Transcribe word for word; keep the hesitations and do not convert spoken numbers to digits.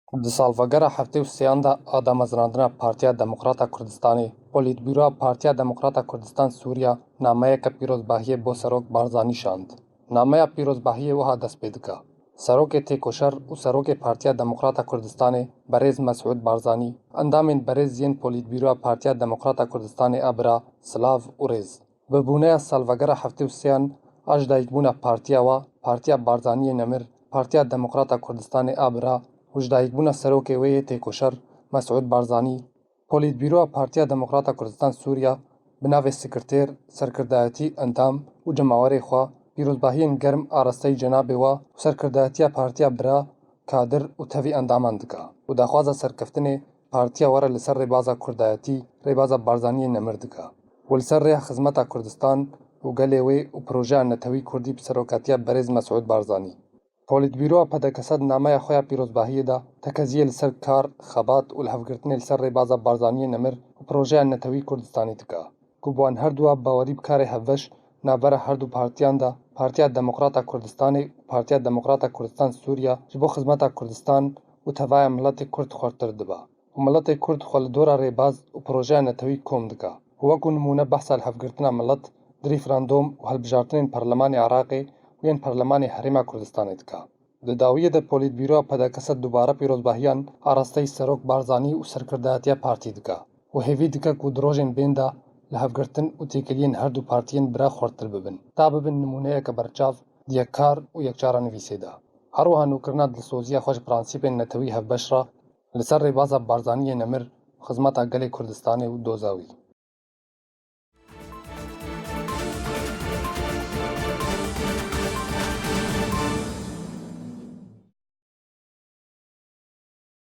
Di salvegera heftê û sêyan de a damezrandina Partiya Demokrata Kurdistanê, Polîtbûroya Partiya Demokrata Kurdistan Sûriya nameyeke pîrozbahiyê bo Serok Barzanî şand. Nameya pîrozbahiyê wiha dest pê dike: Serokê têkoşer û Serokê Partiya Demokrata Kurdistanê berêz Mesûd Barzanî, endamên berêz yên Polîtbûroya Partiya Demokrata Kurdistanê a bira, silav û rêz. Bi bûneya salvegera heftê û sêyan a ji dayikbûna partiya we, Partiya Barzaniyê Nemir, Partiya Demokrata Kurdistanê a bira û ji dayikbûna serokê wê yê têkoşer Mesûd Barzanî, Polîtbûroya Partiya Demokrata Kurdistan Sûriya bi navê sekretêr, serkirdayetî, endam û cemawerê xwe pîrozbahiyên germ arasteyî cenabê we û serkirdayetiya partiya bira, kadir û tevî endaman dike û daxwaza serkeftinê partiya we re li ser rêbaza kurdayetî, rêbaza Barzaniyê Nemir dike û li ser rêya xizmeta Kurdistan û gelê wê û projeya netewî kurdî bi serokatiya berêz Mesûd Barzanî. Polîtbûroya P D K S di nameya xwe ya pîrozbahiyê de tekeziyê li ser kar, xebat û lihevgirtinê li ser rêbaza Barzaniyê Nemir û projeya netewî Kurdistanî dike, ku bi wan herduwa bi bawerî bi karê hevbeş navbera herdu partiyan de, Partiya Demokrata Kurdistanê û Partiya Demokrata Kurdistan Sûriya ji bo xizmeta Kurdistan û tevaya miletê Kurd xurtir dibe û miletê Kurd xwe li dora rêbaz û projeya netewî kom dike û wekû nimûne behsa lihevgirtina milet di referandûm û hilbijartinên Perlemanê Iraqê û yên Perlemanê Herêma Kurdistanê dike. Di dawiyê de Polîtbûroya P D K S dubare pîrozbahiyan arasteyî Serok Barzanî û serkirdayetiya partî dike û hêvî dike ku di rojên bên de lihevgirtin û têkiliyên herdu partiyên bira xurtir bibin, ta bibin nimûneyeke berçav di yekkar û yekçaranivîsê de. Her wiha nûkirina dilsoziya xwe ji prensîpên netewî hevbeş re li ser rêbaza Barzaniyê Nemir û xizmeta gelê Kurdistanê û doza wî.